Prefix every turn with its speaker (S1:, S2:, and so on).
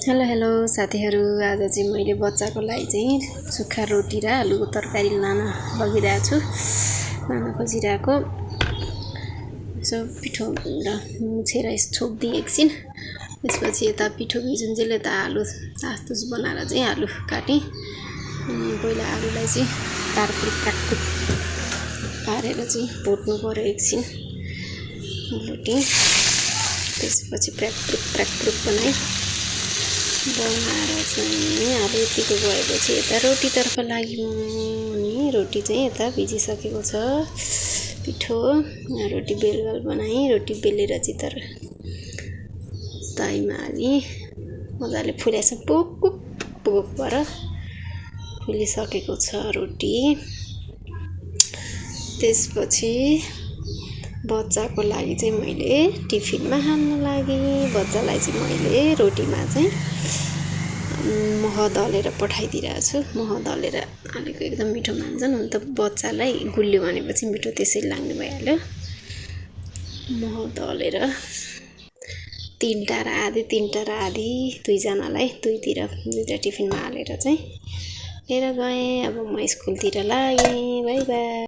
S1: Hello hello साथीहरू, आज चाहिँ मैले बच्चाको लागि चाहिँ सुक्खा रोटी र आलुको तरकारी लान लगिरहेको छु। लान खोजिरहेको यसो पिठो र मुछेर छोप्दिएँ एकछिन। त्यसपछि यता पिठो भिजुन्जेल यता आलु तासतुस बनाएर चाहिँ आलु काटेँ। अनि पहिला आलुलाई चाहिँ तारपुक पारेर चाहिँ भुट्नु पर्यो एकछिन। भुटेँ, त्यसपछि प्र्याक बनाएँ। बनाएर चाहिँ आलु यतिको गएपछि यता रोटीतर्फ लाग्यौँ। अनि रोटी चाहिँ यता भिजिसकेको छ पिठो। रोटी बेलबल बनाएँ। रोटी बेलेर चाहिँ तर ताईमा हाली मजाले फुलेछ, पुक भएर फुलिसकेको छ रोटी। त्यसपछि बच्चाको लागि चाहिँ मैले टिफिनमा हाल्न लागि बच्चालाई चाहिँ मैले रोटीमा चाहिँ मह दलेर पठाइदिरहेको छु। मह दलेर हालेको एकदम मिठो मान्छन्। हुन त बच्चालाई गुलियो भनेपछि मिठो त्यसरी लाग्ने भइहाल्यो। मह दलेर तीनटा र आधी दुईजनालाई दुईटा टिफिनमा हालेर चाहिँ लिएर गएँ। अब म स्कुलतिर लागेँ। By by.